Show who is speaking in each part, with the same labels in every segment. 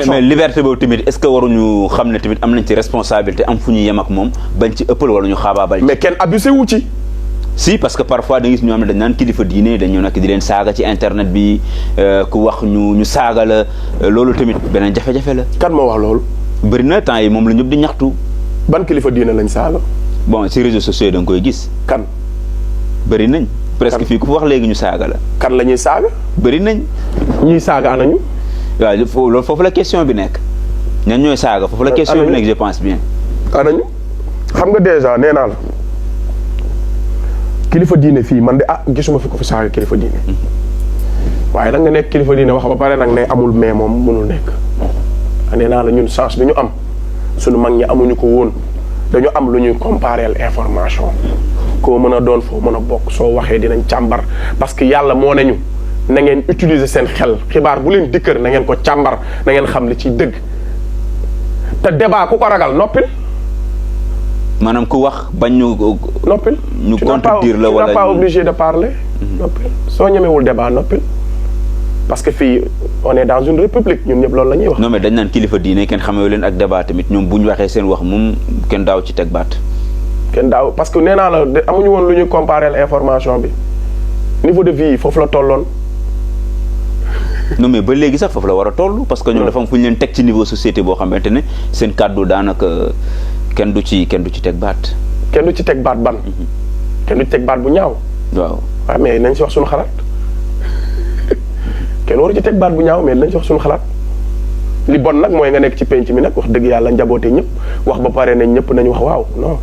Speaker 1: mais liberté boobu tamit est-ce que waruñu xam ne tamit am nañ ci responsabilité am fu ñu yem ak moom bañ ci ëppal wala ñu xaabaabal.
Speaker 2: mais kenn abusé wu ci.
Speaker 1: si parce que parfois da nga gis ñoo xam ne dañ naan kilifa diine dañu nekk di leen saaga ci internet bi ku wax ñu saaga la loolu tamit beneen jafe-jafe la.
Speaker 2: kan moo wax loolu.
Speaker 1: bëri na temps yi moom la ñëpp di ñaxtu.
Speaker 2: ban kilifa diine lañ saaga.
Speaker 1: bon ci réseaux sociaux yi da nga koy gis.
Speaker 2: kan.
Speaker 1: bëri nañ. presque fii ku fa wax léegi ñu saaga la.
Speaker 2: kan la ñuy saaga.
Speaker 1: bëri nañ.
Speaker 2: ñuy saaga anañu.
Speaker 1: waaw loolu foofu la question bi nekk. ñan ñooy saaga foofu la question bi nekk je pense bien.
Speaker 2: anañu xam nga déjà nee naa la kilifa diine fii man de gisuma fi ko fi saaga kilifa diine. waaye nag nga nekk kilifa diine wax ba pare nag ne amul mais moom mënul nekk. nee naa la ñun chance bi ñu am suñu mag ñi amuñu ko woon dañu am lu ñuy comparer information koo mën a doon foo mën a bokk soo waxee dinañ càmbar parce que yàlla moo nañu na ngeen utiliser seen xel xibaar bu leen dikkër na ngeen ko càmbar na ngeen xam li ci dëgg te débat ku ko ragal noppil.
Speaker 1: maanaam ku wax bañ ñu.
Speaker 2: noppil
Speaker 1: ñu contredire la wala
Speaker 2: tu n'es pas obligé de parler. noppil soo ñemewul débat noppil parce que fii on est dans une république ñun ñëpp loolu la ñuy wax.
Speaker 1: non mais dañ naan kilifa diine kenn xamee leen ak débat tamit ñoom bu ñu waxee seen wax moom kenn daaw ci teg baat.
Speaker 2: kenn daaw parce que nee naa la amuñu woon lu ñuy comparer information bi niveau de vie foofu la tolloon.
Speaker 1: non mais ba léegi sax foofu la war a toll. parce que ñoom dafa am fu ñu leen teg ci niveau société boo xamante ne seen kàddu daanaka kenn du ci teg baat.
Speaker 2: kenn du ci teg baat ban. kenn du ci teg baat bu ñaaw.
Speaker 1: waaw
Speaker 2: mais nañ si wax suñu xalaat kenn waru ci teg baat bu ñaaw mais nañ si wax suñu xalaat li bon nag mooy nga nekk ci penc mi nag wax dëgg yàlla njaboote ñëpp wax ba pare nañ ñëpp nañu wax waaw non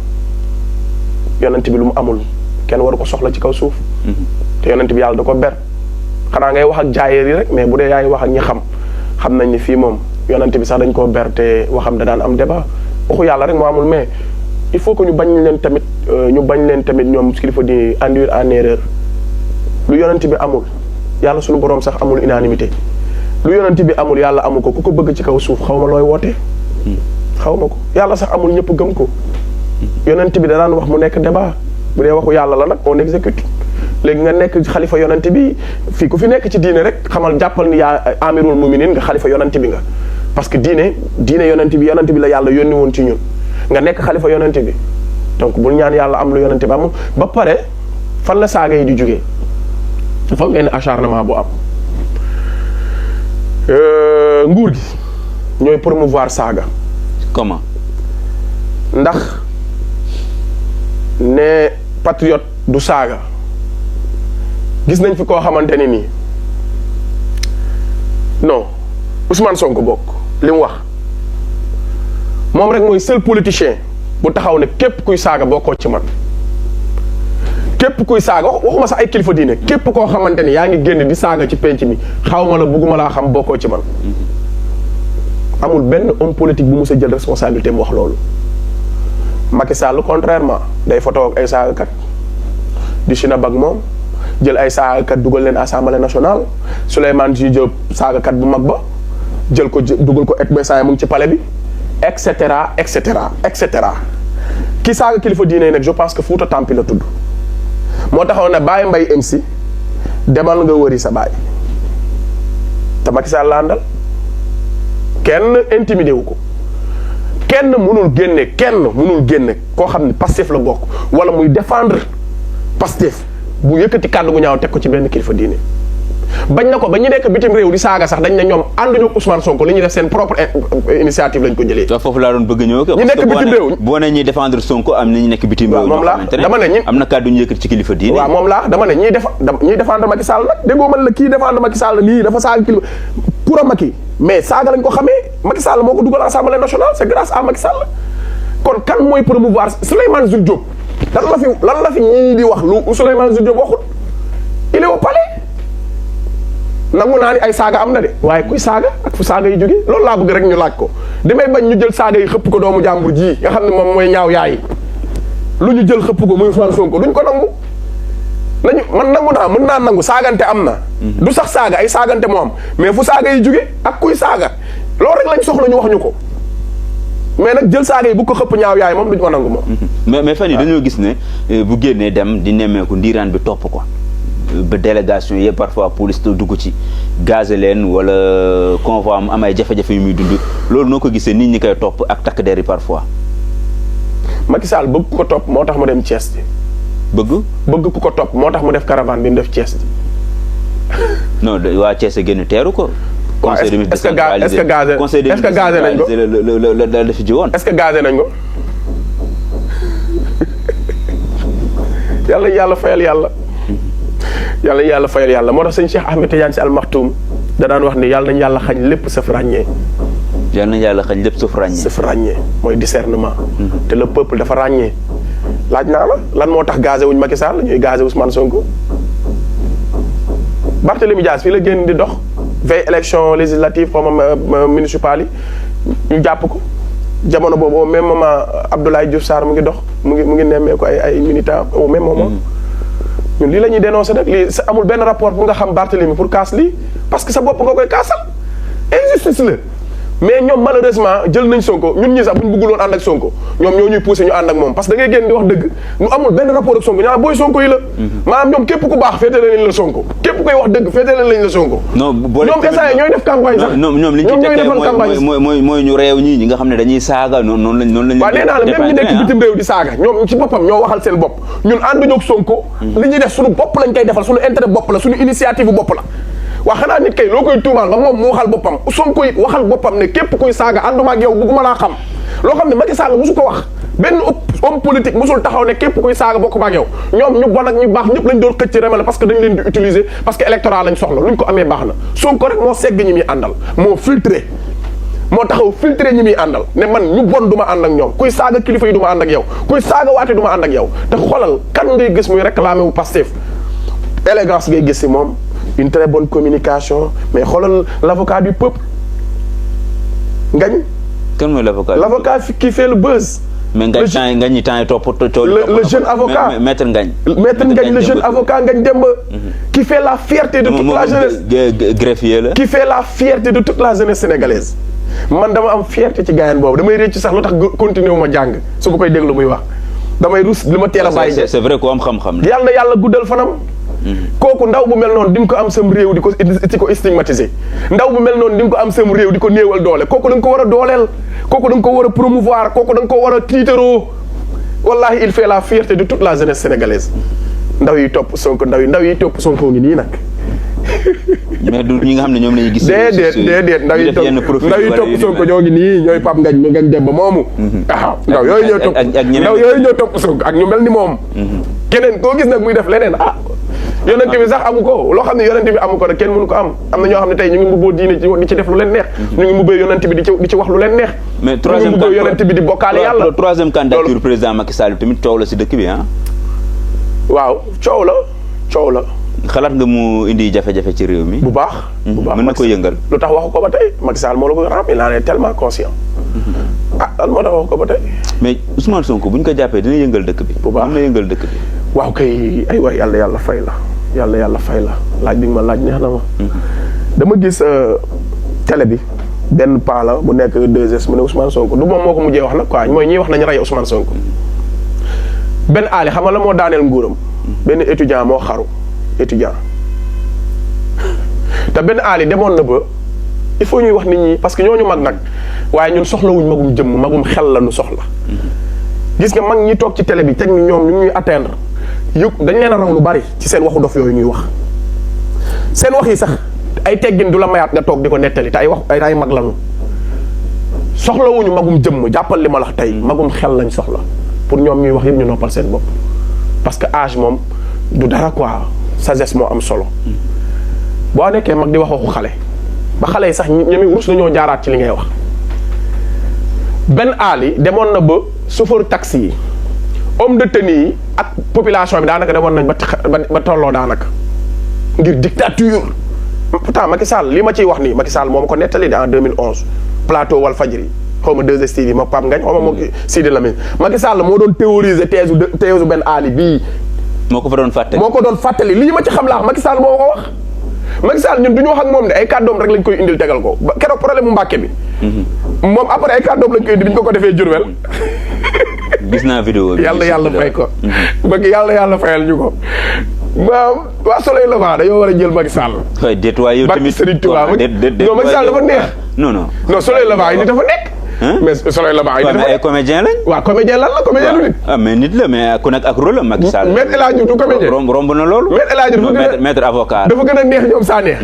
Speaker 2: yonent bi lu mu amul kenn waru ko soxla ci kaw suuf. te yonent bi yàlla da ko ber. xanaa ngay wax ak jaayeer yi rek mais bu dee yaa ngi wax ak ñi xam nañ ni fii moom yonent bi sax dañ koo ber te waxam da daan am débat waxu yàlla rek moo amul mais il faut que ñu bañ leen tamit ñoom kilifa di induire en erreur lu yonent bi amul yàlla suñu boroom sax amul unanimité lu yonent bi amul yàlla amu ko ku ko bëgg ci kaw suuf xaw ma looy woote. xaw ma ko yàlla sax amul ñëpp gëm ko yonent bi da daan wax mu nekk débat bu dee waxu yàlla la nag on exécute. léegi nga nekk xalifa yonent bi fii ku fi nekk ci diine rek xamal jàppal ni yaa amirul muminin nga xalifa yonent bi nga parce que diine yonent bi la yàlla yónni woon ci ñun nga nekk xalifa yonent bi donc bul ñaan yàlla am lu yonent bi amul ba pare fan la saaga yi di jógee dafa am benn acharnement bu am nguur gi ñooy promouvoir saaga.
Speaker 1: comment.
Speaker 2: ndax ne patriote du saaga. gis nañ fi koo xamante ne nii non Ousmane Sonko bokk li mu wax moom rek mooy seul politicien bu taxaw ne képp kuy saaga bokkoo ci man képp kuy saaga waxuma sax ay kilifa diine képp koo xamante ni yaa ngi génn di saaga ci penc mi xaw ma la bugguma laa xam bokkoo ci man amul benn homme politique bu mus a jël responsabilité mu wax loolu. Macky Sall contrairement day photo ak ay saagakat di sinab ak moom. jël ay saagakat dugal leen assemblée nationale Souleymane Jules Diop saagakat bu mag ba jël ko dugal ko et message mu ngi ci palais bi et cetera et cetera et cetera ki saaga kilifa diine yi nag je pense que Fouta Tampi la tudd moo taxaw ne Baye Mbaye MC demal nga wëri sa baay te Macky Sall la àndal kenn intimidé wu ko kenn mënul génne koo xam ne Pastef la bokk wala muy défendre Pastef bu yëkkati kàddu gu ñaaw teg ko ci benn kilifa diine bañ na ko ba ñu nekk bitim réew di saaga sax dañ ne ñoom ànduñu Ousmane Sonko li ñuy def seen propre initiative lañ ko jëlee.
Speaker 1: waaw foofu laa doon bëgg ñëw.
Speaker 2: ñu nekk bitim réew
Speaker 1: boo nee ñuy défendre Sonko am na ñu nekk bitim réew.
Speaker 2: moom laa dama ne ñi
Speaker 1: am na kàddu ñu yëkkati ci kilifa diine.
Speaker 2: waaw moom laa dama ne ñiy défendre Macky Sall nag déggoo man la kii défendre Macky Sall nii dafa saaga kilifa pour a Macky mais saaga lañ ko xamee Macky Sall moo ko dugal Assemblée nationale c'est grâce à Macky Sall kon kan mooy promouvoir Souleymane Jules Diop lan la fi ñii di wax lu Souleymane Jules Diop waxul il est au palais nangu naa ni ay saaga am na de waaye kuy saaga ak fu saaga yi jóge loolu laa bëgg rek ñu laaj ko damay bañ ñu jël saaga yi xëpp ko doomu jàmbur ji nga xam ne moom mooy ñaaw yaay lu ñu jël xëpp ko muy Ousmane Sonko duñ ko nangu man nangu naa mën naa nangu saagante am na du sax saaga ay saagante moo am mais fu saaga yi jóge ak kuy saaga loolu rek lañ soxla ñu wax ñu ko mais nag jël saaga yi bu ko xëpp ñaaw yaay moom duñ ko nangu moom
Speaker 1: mais fan yi dañoo gis ne bu génnee dem di nemmeeku ndiiraan bi topp ko ba délégation yëpp parfois police dugg ci gazé leen wala convoi am ay jafe-jafe yu muy dund loolu noo ko gisee nit ñi koy topp ak takk der yi parfois.
Speaker 2: Macky Sall bëgg ku ko topp moo tax mu dem Thiès ji. bëgg ku ko topp moo tax mu def caravane bi mu def Thiès ji.
Speaker 1: non waa Thiès a génn teeru ko.
Speaker 2: conseil des ministres est-ce que gazé nañ ko
Speaker 1: la def ji woon.
Speaker 2: est-ce que gazé nañ ko. yàlla fayal yàlla. yàlla fayal yàlla moo tax sëñ Cheikh Ahmed Tidiane Sy Al Maktoum da daan wax ni yàlla nañ yàlla xañ lépp saf ràññee.
Speaker 1: yàlla nañ yàlla xañ lépp saf ràññee.
Speaker 2: saf ràññee mooy discernement. te le peuple dafa ràññee. laaj naa la lan moo tax gazé wuñ Macky Sall ñuy gazé Ousmane Sonko. Barthélémy Dias fii la génn di dox veille élection législative xaw ma municipal yi ñu jàpp ko jamono boobu au même moment Abdoulaye Diouf Sarr mu ngi dox mu ngi nemmeeku ay militants au même moment. ñun lii la ñuy dénoncé nag lii sa amul benn rapport bu nga xam Barthélémy pour kaas lii parce que sa bopp nga koy kaasal injustice la mais ñoom malheureusement jël nañ Sonko ñun ñi sax bu ñu bëggul woon ànd ak Sonko ñoom ñoo ñuy poussé ñu ànd ak moom parce que da ngay génn di wax dëgg ñu amul benn rapport ak Sonko ñaa booy Sonko yi la maanaam ñoom képp ku baax féetale lañ la Sonko képp koy wax dëgg féetale lañ la Sonko ñoom essayé ñooy def campagne sax
Speaker 1: ñoom li ñu ci tekkee mooy ñu réew ñi nga xam ne dañuy saaga noonu lañ
Speaker 2: waaw nee naa la même ñu nekk bitim réew di saaga ñoom ci boppam ñoo waxal seen bopp ñun ànduñu ak Sonko li ñuy def suñu bopp lañ koy defal suñu intérêt bopp la suñu initiative bopp la waa xanaa nit kay loo koy tuumaal ba moom mu waxal boppam Sonko it waxal boppam ne képp kuy saaga ànduma ak yow bugguma laa xam loo xam ne Macky Sall mosu ko wax benn homme politique mosul taxaw ne képp kuy saaga bokk ak yow ñoom ñu bon ak ñu baax ñëpp lañ doon xëcc remel parce que dañ leen di utiliser parce que électoral lañ soxla luñ ko amee baax na Sonko rek moo segg ñi muy àndal moo filtré moo taxaw filtré ñi muy àndal ne man ñu bon du ma ànd ak ñoom kuy saaga kilifa yi du ma ànd ak yow kuy saaga waate du ma ànd ak yow te xoolal kan ngay gis muy réclamé wu Pastef élégance ngay gis si moom une très bonne communication mais xoolal l'avocat du peuple Ngagne.
Speaker 1: kan mooy
Speaker 2: l'avocat qui fait le buzz.
Speaker 1: mais Ngagne temps yi topp
Speaker 2: le jeune avocat
Speaker 1: maître Ngagne
Speaker 2: le jeune avocat Ngagne Demba. qui fait la fierté de toute la jeunesse.
Speaker 1: greffier la.
Speaker 2: qui fait la fierté de toute la jeunesse sénégalaise. man dama am fierté ci gaayan boobu damay réccu sax lu tax continuer wu ma jàng su ma koy déglu muy wax damay rus li ma teel a bàyyi.
Speaker 1: c'est vrai ko am xam-xam la.
Speaker 2: yàlla na yàlla guddal fanam. kooku ndaw bu mel noonu di nga ko am sam réew di ko stigmatiser ndaw bu mel noonu di nga ko am sam réew di ko néewal doole kooku da nga ko war a dooleel kooku da nga ko war a promouvoir kooku da nga ko war a tiitaroo wallahi il fait la fierté de toute la jeunesse sénégalaise ndaw yi topp Sonko ndaw yi topp Sonko ngi nii nag.
Speaker 1: mais du ñi nga xam ne ñoom la ñuy gis.
Speaker 2: déedéet ndaw yi topp Sonko ñoo ngi nii ñooy Pape Ngagne Demba moomu. waaw ndaw yooyu ñoo topp Sonko ak ñu mel ni moom. keneen koo gis nag muy def leneen yonent bi sax amu ko loo xam ne yonent bi amu ko nag kenn mënu ko am na ñoo xam ne tey ñu ngi mbubboo diine di ci def lu leen neex ñu ngi mbubboo yonent bi di ci wax lu leen neex
Speaker 1: mais
Speaker 2: ñu ngi mbubboo yonent bi di bokkaale yàlla
Speaker 1: troisième candidature président Macky Sall tamit coow la si dëkk bi
Speaker 2: waaw coow la
Speaker 1: xalaat nga mu indi jafe-jafe ci réew mi
Speaker 2: bu baax
Speaker 1: mën na ko yëngal
Speaker 2: lu tax waxu ko ba tey Macky Sall moo la ko ram il en est tellement conscient lan moo tax waxu ko ba tey
Speaker 1: mais Ousmane Sonko bu ñu ko jàppee dina yëngal dëkk bi
Speaker 2: bu baax
Speaker 1: mën na yëngal dëkk bi
Speaker 2: waaw kay ay waay yàlla fay la yàlla fay la laaj bi nga ma laaj neex na ma dama gis télé bi benn paa la bu nekk 2S mu ne Ousmane Sonko du moom moo ko mujjee wax nag quoi mooy ñiy wax nañu rey Ousmane Sonko benn aali xam nga la moo daaneel nguuram benn étudiant moo xaru étudiant te benn aali demoon na ba il faut ñuy wax nit ñi parce que ñooñu mag nag waaye ñun soxlawuñ magum jëmm magum xel la ñu soxla gis nga mag ñi toog ci télé bi teg ni ñoom ñu ñuy atteindre dañ leen a raw lu bari ci seen waxu dof yooyu ñuy wax seen wax yi sax ay teggin du la mayaat nga toog di ko nettali te ay mag lañu soxlawuñu magum jëmm jàppal li ma la tey magum xel lañ soxla pour ñoom ñuy wax yëpp ñu noppal seen bopp parce que âge moom du dara quoi sagesse moo am solo boo nekkee mag di wax waxu xale ba xale yi sax ñoom rus nañoo jaaraat ci li ngay wax benn aali demoon na ba chauffeur taxi yi homme de tenue yi ak population bi daanaka demoon nañ ba tolloo daanaka ngir dictature pourtant Macky Sall li ma ciy wax nii Macky Sall moo ma ko nettali en 2011 plateau Walfadjri xaw ma 2STV ma Pape Ngagne xaw ma moo Sidi Lamine Macky Sall moo doon théoriser thèse benn aali bii
Speaker 1: moo ko
Speaker 2: doon fàttali lii ma ci xam laa Macky Sall moo ko wax Macky Sall ñun du ñu wax ak moom de ay kàddoom rek lañ koy indil tegal ko keroog problème mu Mbàkke bi moom après ay kàddoom lañ koy indi bi ñu ko defee Jurbel
Speaker 1: gis naa vidéo bi
Speaker 2: yàlla fay ko bëgg yàlla fayal ñu ko waa Soleil Levant dañoo war a jël Macky Sall.
Speaker 1: waaye déet waay yow tamit
Speaker 2: Serigne Touba non Macky Sall dafa neex. non Soleil Levant yi nit dafa nekk. mais Soleil Levant yi nit dafa nekk.
Speaker 1: ay comédien lañ.
Speaker 2: waaw comédien lan la comédien lu nit.
Speaker 1: mais nit la mais ku nekk ak rôle am Macky Sall.
Speaker 2: Maître El Hadji Diouf du comédien.
Speaker 1: romb na loolu.
Speaker 2: Maître El Hadji Diouf
Speaker 1: maître avocat.
Speaker 2: dafa gën a neex ñoom saa neex.